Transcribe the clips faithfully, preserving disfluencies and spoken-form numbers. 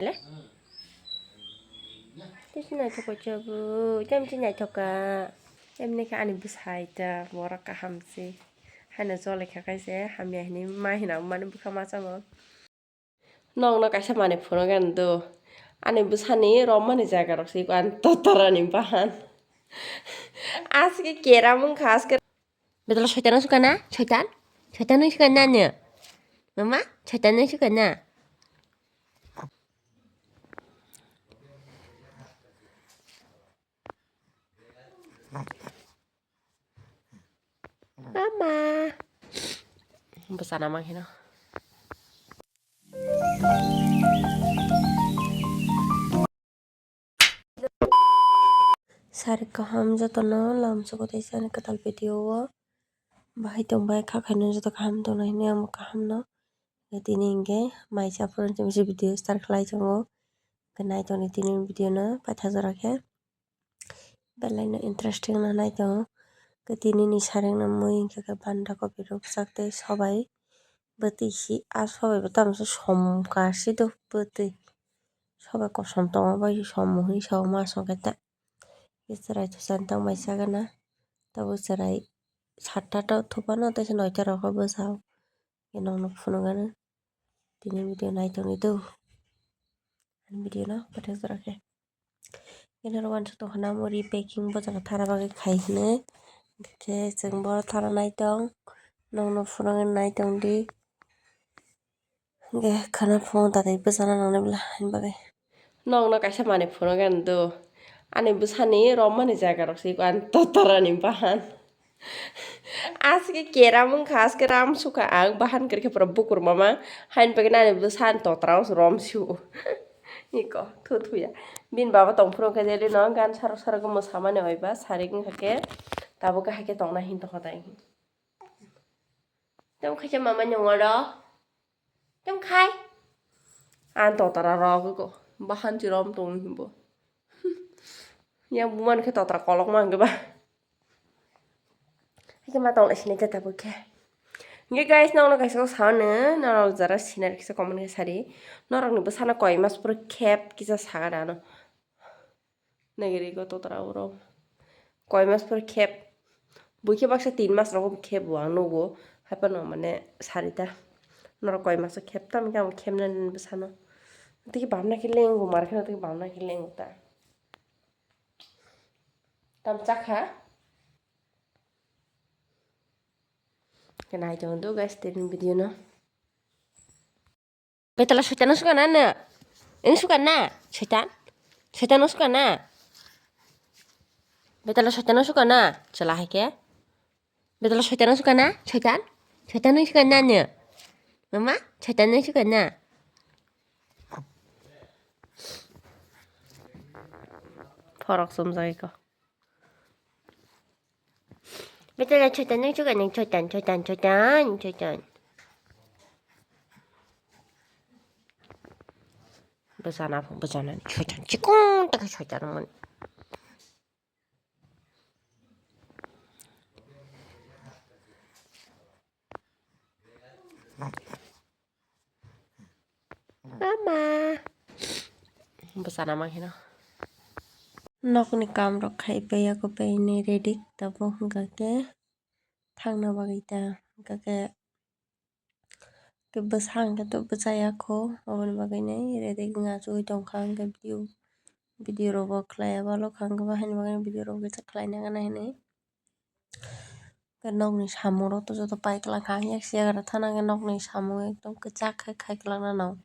Le? Tei si naithok khe bo, tei si naithok kha. Emni khe ani bwsai ta, borok kaham se. Haino jolai kha khe se, hamya hinwi ma hino mani bwkha masa bo. Nokno kaisa manwi phunukgani do. Ani bwsani romani jaga rok se ani totorani bahan. Aske keram wngkha, aske. Betala soitan wngsuka na? Soitan? Soitan wngsuka na nw? Mama? Soitan wngsuka na? Mama. Bwsana mang hino. Sari kaham jotono lamsogo tei sani kwtal video o bahai tongbai kha khaino joto kaham tongna hini ang kaham no. Tini hingke maisa phuru video start khlai tongo. Hingke nai tongdi tini video no paithago jora khe. Belai no interesting no nai tongo. Hingke tini ni sareng no mui hingke khe banda kopi rwkjak tei sobai bwtwi si a sobai bo tamo se som ka si do bwtwi. Sobai kosom tongo bai somo hinwi sao ma songkhe ta. Chwrai thusani tongmai sagana. Tabuk chwrai satta to thupano tei se noita rok o bwsao. Nokno phunukgano. Tini video nai tongdi do. Ani video no paithak jora khe. Nini rok uansuk tongkha na muri packing bo jaga thara bagwi khai hinwi. Hingkhe chwng bo thara nai tong. Nokno phunukgwi nai tongdi. Hingke khana phone tatwi bwsana nangnai bwla haini bagwi. Nokno kaisa manwi phunukgani do. Ani bwsani romani jaga rok se ani totorani bahan. Aske keram wngkha, aske ram sukha ang bahan kwrwikhe pura bukur mama. Haini bagwi ani bwsani totora o rom sio. Iko thu thuya. Bini baba tongphuru khe jelino gan sarok sarok mwsamani oiba sarik wngkha khe tabuk hai khe tongna hin tongkha tai. Tamo khaisa mama nyongoro. Tamo khai. Ang totara rok ko. Bahan chirom tong himbo. Yang buman khe totara kolok mang ba. Hake ma tong sini jata bo khe. Nge guys, nong no kaisa ko sao ne, norok jara sinar kisa comment khe sari. Norok ni bwsana koi mas pore khep kisa saga dano. Nagiri ko totra uro. Koi mas pore khep. Buikhe baksa tin mas rogo khep bo ang nugo. Haipano mane sarita. Norok koi mas khep tam khe ang khep nani bwsano. Tiki bamna khe lengo mar khe tiki bamna khe lengo ta. Tam chakha. Khe nai tong do guys tini video no. Betala soitan wngsuka na nw? Wngsuka na? Soitan? Soitan wngsuka na? Betala soitan wngsuka na? Chwla hai khe. Betala soitan wngsuka na? Soitan? Soitan wngsuka na nw? Mama? Soitan wngsuka na? Phorok chumjagwi kho. Betala soitan nang soitan nang soitan soitan soitan soitan. Bwsana bwsana soitan chikon ta khe soitan mon. Mama. Bwsana mang hino. Nokni kam rok khai paiya ko paini ready tabo hwnkha khe thangna bagwi ta hwnkha khe bwsa hwnkhe to bwchaya kho aboni bagwi nai ready wngya chugwi tongkha hwnkhe video video rok bo khlaiya balo kha hwnkhe bo haini bagwi video rok bo kisa khlaina gana hinwi. Nokni samung rok to joto pai kwlak kha, yak se yagra thana khe nokni samung ekdom kwchak khe khai kwlak nano.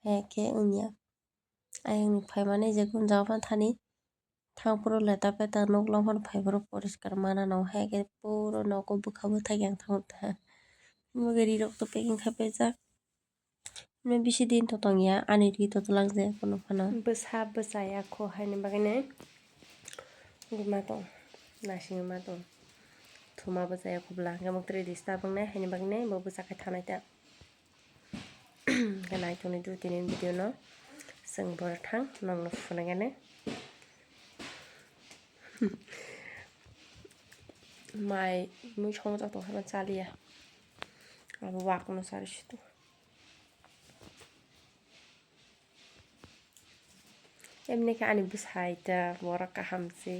Hai khe wngya. Ayang ni phaimani je gun jaga phano thani thang phuru leta peta nok long phano phai phuru poriskar ma nano. Hai khe puro nogo bwkha bwthai yang thango ta. Omo khe ri rok to packing khai paijak. Bisi din to tongya, ani ri to twlak je kunu phano. Bwsa bwchaya kho haini bagwi nai. Buma tong, nasing ma tong. Thuma bwchaya kho bwla hwnkhe muktrwi disturb wngnai haini bagwi nai bo bwsa khai thanai ta. Hwnkhe nai tongni do tini video no. Chwng boro thang nongno phunukgani. Mai mui songwk tong hwnba chaliya. Abo wakno sari situ. Emni khe ani bwsai ta borok kaham se.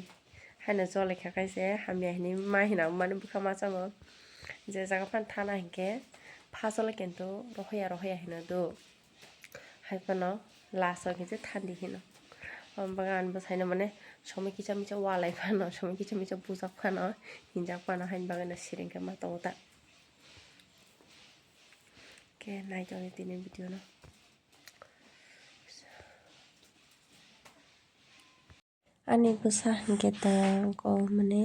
Haino jolai kha khe se hamya hinwi ma hino mani bwkha masa bo. Je jaga phano thana hinkhe phasolo kintu rohoya rohoya hino do. Hai phano last o khe thandi hino. Omo bagwi ani bwsaino mane somoi kisa misa walai phano, somoi kisa misa bujak phano, hinjak phano, haini bagwino siring khe ma tongo ta. Khe nai tongdi tini video no. Ani bwsa hinkhe ta kok mane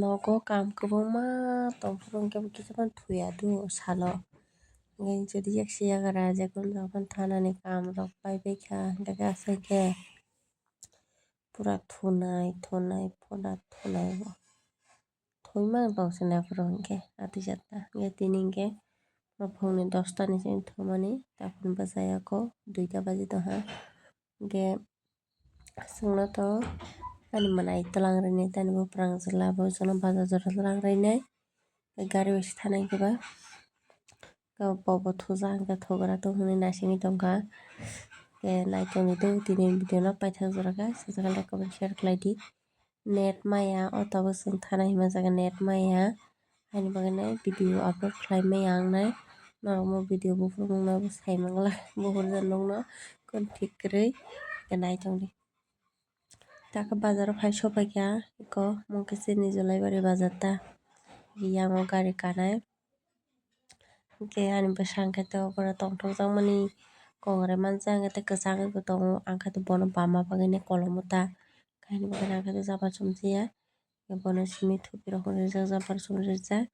nogo kam kwbangma tongphuru hinkhe bo kisa phano thuya do salo. Hinkhe jodi yak se yagra je kunu jaga phano thanani kam rok pai pai kha hinkhe aswk khe pura thunai thunai pura thunai bo. Thwi mang tong se naphuru hinkhe atwi jata hinkhe tini hinkhe phungni dosta ni simi thumani takhun bwsai ako duita baji tongha hinkhe. Chwngno to ani mwnai twlang rinai tani buphang chwla bo chwngno bajar jora twlang rinai gari bai se thanai khe ba bobo thuja hwnkhe thugra tong hwnwi naisingwi tongkha. Khe naitongdi do tini video no paithak jora khe sajagala like comment share khlai di. Net maya o tabuk chwng thana hima jaga net maya. Haini bagwi no video upload khlai maya ang nai. Norok mo video buphuru mung no bo sai mangla buphuru da nung no kon thik kwrwi nai tongdi. Taka bazar o phai sopai kha eko mung khe chini Jolaibari bazar ta. Yang o gari kanai. Hwnkhe ani bwsa hwnkhe to bono tongthokjakmani kongrai manjak hwnkhe tei kwchagwi bo tongo, ang khe to bono bama bagwino kolomo ta, haini bagwino ang khe to jabra chumjaya, bono simi thupirok rijak, jabra chum rijak.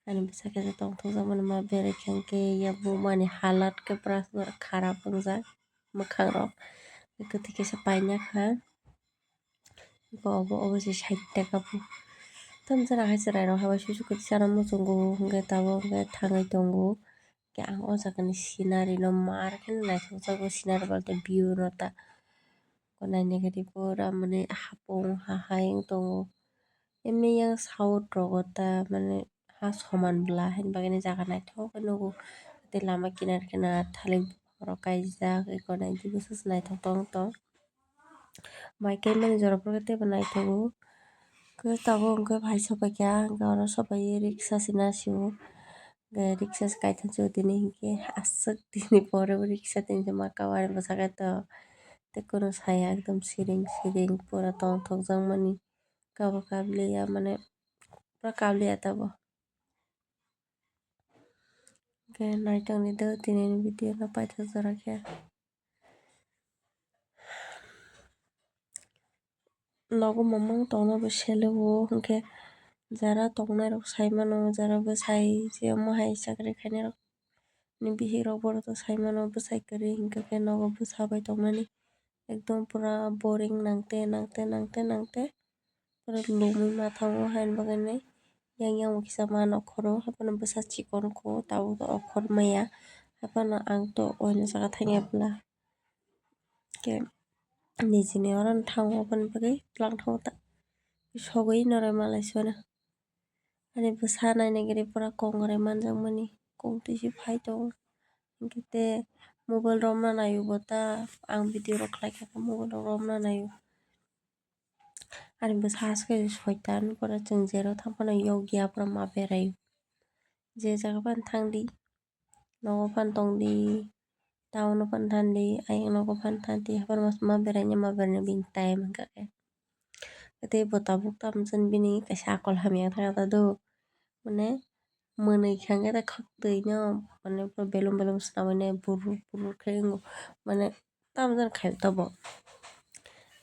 Ani bwsa khe to tongthokjakmani ma berai khe hwnkhe yakung ani halat khe pura kharap wngjak mwkhangrok, kwthwi kisa paina kha. Obo, obo se side taka bo. Tamjani hai chwrairok habai susu kwtwi sana muchungo, hwnkhe tabuk hwnkhe thangwi tongo. Hwnkhe ang o jagani scenery no mar khe naithokjago, scenery bolte view no ta. Naina gari pura mane hapung ha hai wng tongo. Emni yang south rogo ta mane ha soman bwla haini bagwino jaga naithok khe nugo. Tei lama kinar kinar thalik rok kaijak, eko naidi bwswk naithok tong tong. Mai khe mani jora phuru khe teibo naithogo. Khe tabuk hwnkhe phai sopai kha, hwnkhe oro sopai riksa se nasio. Hwnkhe riksa se kaitham sio tini hinkhe aswk tini pore bo riksa tini se maka o ani bwsakhe to tei kunu saya ekdom siring siring pura tongthokjakmani kabo kabliya mane pura kabliya tabuk. Hwnkhe naitongdi do tini ni video no paithak jora khe. Nogo mamang tongna bo sele o, hwnkhe jara tongnai rok sai mano, jara bwsai se omo hai chakri khainai rok ni bihik rok bohrok to sai mano bwsai kwrwi, hwnkhe khe nogo bwsa bai tongnani ekdom pura boring nangte nangte nangte nangte pura lumui ma thango, haini bagwi yang yang bo kisa ma nokhoro, haphano bwsa chikon kho, tabuk to okhor maya, haphano ang to oino saka thangya bwla. Khe nijini oro no thango, aboni bagwi twlang thango ta. Sogwi noroi malai sona. Ani bwsa naina gari pura kongrai manjakmani kongtwi se phai tongo. Hwnkhe tei mobile romna naio bo ta, ang video rok khlaikha khe mobile rok romna naio. Ani bwsa haske soitan, pore chwng jero thang phano yokya pura ma beraio. Je jaga phano thangdi, nogo phano tongdi, town o phano thangdi, ayang nogo phano thangdi, haphano ma beraina ma beraina bini time hwnkha khe. Tei bo tabuk tamo chwng bini kaisa akol hamya thangya ta do, mane mwnwi khe hwnkhe ta khwtwi no mane belum belum swnamwi nai burur burur khe wngo, mane tamo jani khai ta bo.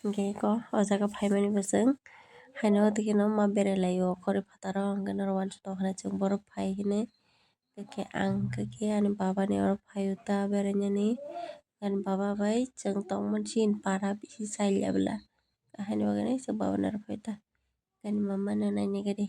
Hwnkhe eko o jaga phaimani bo chwng haino tei kheno ma berai laio, khori phataro hwnkhe norok uansukha tongkha chwng borok phai hwnwi. Hwnkhe ang hwnkhe ani baba ni oro phaio ta berainani, ani baba bai chwng tongmani chini para bisi chaya bwla, haini bagwi chwng baba ni oro phaio ta. Ani mama no naina gari